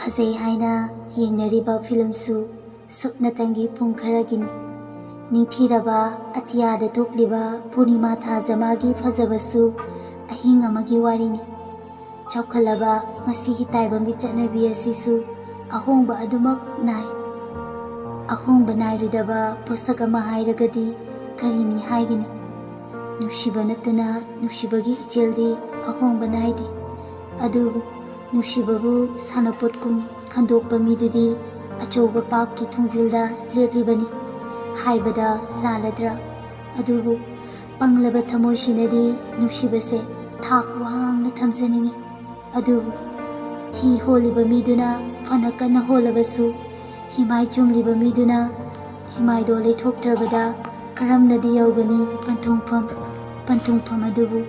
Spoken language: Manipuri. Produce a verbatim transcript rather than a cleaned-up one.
ꯐꯖꯩ ꯍꯥꯏꯅ ꯌꯦꯡꯅꯔꯤꯕ ꯐꯤꯂꯝꯁꯨ ꯁꯨꯞꯅꯇꯪꯒꯤ ꯄꯨꯡ ꯈꯔꯒꯤꯅꯤ꯫ ꯅꯤꯡꯊꯤꯔꯕ ꯑꯇꯤꯌꯥꯗ ꯊꯣꯛꯂꯤꯕ ꯄꯨꯔꯅꯤꯃꯥ ꯊꯥꯖꯃꯥꯒꯤ ꯐꯖꯕꯁꯨ ꯑꯍꯤꯡ ꯑꯃꯒꯤ ꯋꯥꯔꯤꯅꯤ꯫ ꯆꯥꯎꯈꯠꯂꯕ ꯉꯁꯤꯒꯤ ꯇꯥꯏꯕꯪꯒꯤ ꯆꯠꯅꯕꯤ ꯑꯁꯤꯁꯨ ꯑꯍꯣꯡꯕ ꯑꯗꯨꯃꯛ ꯅꯥꯏ꯫ ꯑꯍꯣꯡꯕ ꯅꯥꯏꯔꯣꯏꯗꯕ ꯄꯣꯠꯁꯛ ꯑꯃ ꯍꯥꯏꯔꯒꯗꯤ ꯀꯔꯤꯅꯤ ꯍꯥꯏꯒꯅꯤ? ꯅꯨꯡꯁꯤꯕ ꯅꯠꯇꯅ ꯅꯨꯡꯁꯤꯕꯒꯤ ꯏꯆꯦꯜꯗꯤ ꯑꯍꯣꯡꯕ ꯅꯥꯏꯗꯦ꯫ ꯑꯗꯨꯕꯨ ꯅꯨꯡꯁꯤꯕꯕꯨ ꯁꯥꯟꯅꯄꯣꯠꯀꯨꯝ ꯈꯟꯗꯣꯛꯄ ꯃꯤꯗꯨꯗꯤ ꯑꯆꯧꯕ ꯄꯥꯞꯀꯤ ꯊꯣꯡꯖꯤꯜꯗ ꯂꯦꯞꯂꯤꯕꯅꯤ ꯍꯥꯏꯕꯗ ꯂꯥꯜꯂꯗ꯭ꯔꯥ? ꯑꯗꯨꯕꯨ ꯄꯪꯂꯕ ꯊꯃꯣꯏꯁꯤꯅꯗꯤ ꯅꯨꯡꯁꯤꯕꯁꯦ ꯊꯥꯛ ꯋꯥꯡꯅ ꯊꯝꯖꯅꯤꯡꯏ꯫ ꯑꯗꯨꯕꯨ ꯍꯤ ꯍꯣꯜꯂꯤꯕ ꯃꯤꯗꯨꯅ ꯐꯅ ꯀꯟꯅ ꯍꯣꯜꯂꯕꯁꯨ, ꯍꯤꯃꯥꯏ ꯆꯨꯝꯂꯤꯕ ꯃꯤꯗꯨꯅ ꯍꯤꯃꯥꯏꯗꯣ ꯂꯩꯊꯣꯛꯇ꯭ꯔꯕꯗ ꯀꯔꯝꯅꯗꯤ ꯌꯧꯒꯅꯤ ꯄꯟꯊꯨꯡꯐꯝ? ꯄꯟꯊꯨꯡꯐꯝ ꯑꯗꯨꯕꯨ